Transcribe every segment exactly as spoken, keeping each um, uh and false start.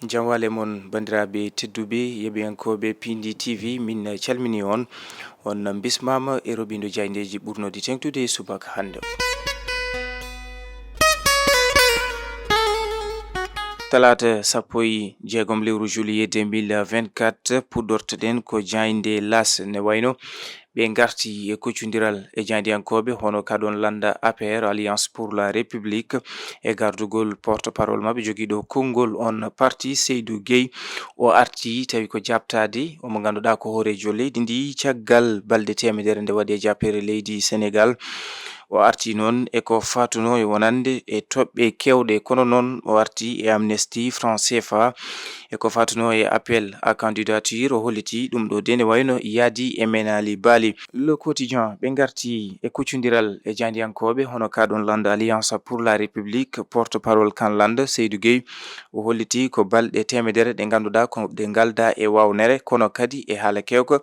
Jam wale mon, banndiraaɓe tedduɓe, yeɓiyankooɓe Pindi T V, min calmini on. On mbismaama e roɓindo jaayndeeji ɓurnoɗi teŋtude e subaka hannde. Talaata sappo e jeegom lewru juillet deux mille vingt-quatre, puɗɗortoɗen ko jaaynde L'As, ne wayno ɓe ngarti e kuccondiral e jaayndiyankooɓe hono kaɗon lannda A P R, Alliance pour la République, e gardugol porte-parole maɓɓe jogiiɗo konngol on parti, Seydou Guèye. O arti tawi ko jaabtaade omo ngannduɗaa ko hooreejo leydi ndi caggal balɗe teemedere nde waɗi e jappeere leydi Senegal. O arti noon e ko faatuno e wonande e toɓɓe keewɗe, kono noon o arti e amnistie franc C F A, e ko faatuno e appel à candidature. O holliti ɗum ɗo de ne wayno yaadi e menaali baali. Le Quotidien, ɓe ngarti e kuccondiral e jaayndiyankooɓe hono kaɗon lannda Alliance pour la République, porte-parole kan lannda Seydou Guèye. O holliti ko balɗe teemedere ɗe ngannduɗaa ko ɗe ngalda e wawnere, kono kadi e haala kewka.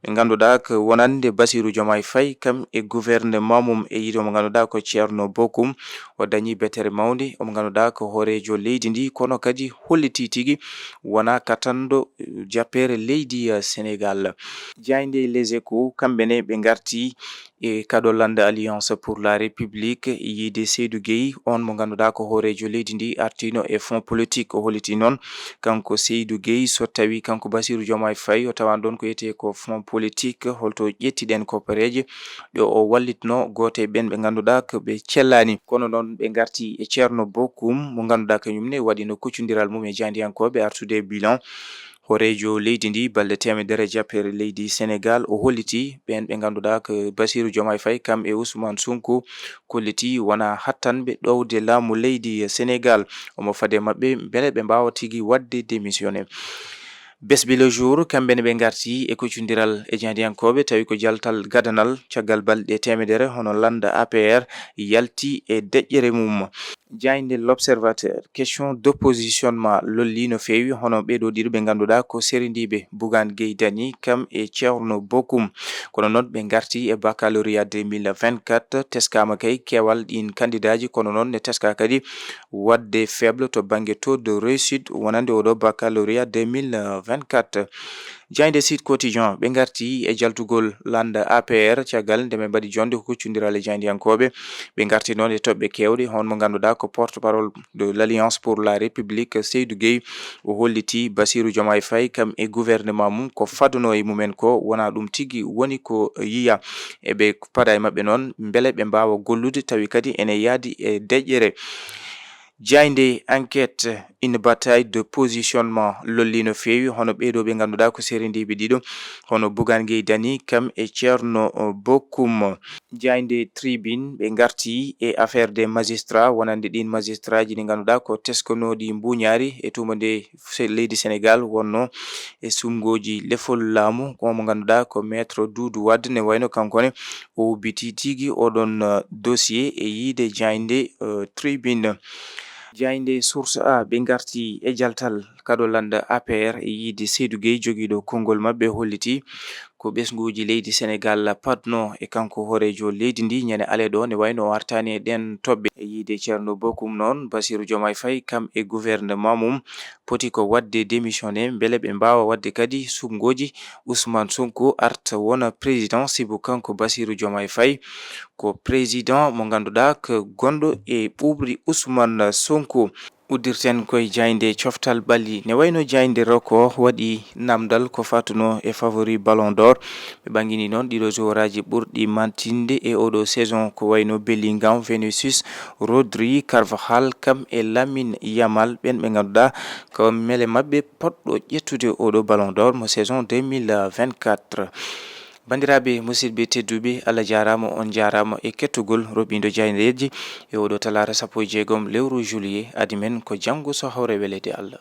Ɓe ngannduɗaa ko wonande Bassirou Diomaye Faye, kam e gouvernement mum, e yiɗo mo ngannduɗaa ko Thierno Bocoum. O dañi betere mawnde, omo ngannduɗaa ko hooreejo leydi ndi, kono kadi holliti tigi wona katanɗo, eh, jappeere leydi, eh, Senegal. Jaaynde Les Échos, kamɓe ne ɓe ngarti e kaɗo lannda Alliance pour la République, yiide Seydou Guèye, on mo ngannduɗaa ko hooreejo leydi ndi, artino e fonds politique. O holliti noon, kanko Seydou Guèye, so tawi kanko Bassirou Diomaye Faye o tawan ɗon ko wiyetee ko fonds politique, holto ƴettiɗen koppareeje ɗo o wallitno gooto e ɓen ɓe ngannduɗaa ko ɓe cellaani. Kono noon ɓe ngarti e Thierno Bocoum mo ngannduɗaa kañum ne waɗino kuccondiral mum e jaayndiyankooɓe artude e bilan hooreejo leydi ndi balɗe teemedere e jappeere leydi Senegal. O holliti ɓeen ɓe ngannduɗaa ko Bassirou Diomaye Faye, kam e Ousmane Sonko, kolliti wona hattanɓe ɗowde laamu leydi Senegal. Omo faade maɓɓe mbele ɓe mbaawa tigi waɗde démissionné. Besbi Le Jour, kamɓe ne ɓe ngarti e kuccondiral e jaayndiyankooɓe, tawi ko jaltal gadanal caggal balɗe teemedere hono lannda A P R yalti e deƴƴere mum. Jaaynde L'Observateur, question d'oppositionnement lolli no feewi, hono ɓee ɗoo ɗiɗo ɓe ngannduɗaa ko serindiiɓe Bougane Gueye Dany, kam e Thierno Bocoum. Kono noon ɓe ngarti e baccalauréat deux mille vingt-quatre, teskaama kay keewal ɗiin kandidaaji, kono noon ne teskaa kadi waɗde faible to bannge taux de réussite wonande oɗo baccalauréat deux mille vingt-quatre. Jaaynde Sud Quotidien, ɓe ngarti e jaltugol lannda A P R caggal nde ɓe mbaɗi jonnde ko kuccondiral e jaayndiyankooɓe. Ɓe ngarti noon e toɓɓe keewɗe, hono mo ngannduɗaa ko porte-parole de l'Alliance pour la République, Seydou Guèye. O holliti Bassirou Diomaye Faye, kam e gouvernement mum, ko fadunoo e mumen ko wonaa ɗum tigi woni ko yiya. Eɓe paada e maɓɓe noon mbele ɓe mbaawa gollude tawi kadi ene yaadi e deƴƴere. Jaaynde Enquête, une bataille de positionnement lolli no feewi, hono ɓee ɗoo ɓe ngannduɗaa ko serindiiɓe ɗiɗo, hono Bougane Gueye Dany, kam e Thierno Bocoum. Jaaynde Tribune, ɓe ngarti e affaire des magistrats, wonande ɗiin magistraaji ɗi ngannduɗaa ko teskanooɗi mbuuñaari e tuuma nde se-, leydi Senegal wonno e suɓngooji lefol laamu, ko mo ngannduɗaa ko Maître Doudou Wade, ne wayno kanko ne o ubbiti tigi oɗon, eh, dossier e yiide jaaynde, eh, Tribune. Jaaynde Source A, ɓe ngarti e jaltal kaɗo lannda A P R e yiide Seydou Guèye jogiiɗo konngol maɓɓe, holliti ko ɓesnguuji leydi Senegal paɗno e kanko hooreejo leydi ndi ñande alee ɗo, ne wayno o artaani e ɗeen toɓɓe. E yiide Thierno Bocoum noon, Bassirou Diomaye Faye, kam e gouvernement mum, poti ko waɗde démissionné, mbele ɓe mbaawa waɗde kadi suɓngooji Ousmane Sonko arta wona président, sibu kanko Bassirou Diomaye Faye ko président mo ngannduɗaa ko gonɗo e ɓuuɓri Ousmane Sonko. Uddirten koye jaaynde Coftal Ɓalli. Ne wayno jaaynde Record waɗi namdal ko faatuno e favori Ballon d'Or. Ɓe ɓangini noon ɗiɗo joueuraaji ɓurɗi mantinde e oɗo saison ko wayno Bellingham, Vinicius, Rodri, Carvajal, kam e Lamine Yamal, ɓen ɓe ngannduɗaa ko mele maɓɓe poɗɗo ƴettude oɗo Ballon d'Or mo saison deux mille vingt-quatre. Banndiraaɓe, musidɓe tedduɓe, Allah jaaraama, on njaaraama e kettugol roɓindo jaayndeeji e oɗo talaata sappo e jeegom lewru juillet. Adi men ko janngo so hawre weleede Allah.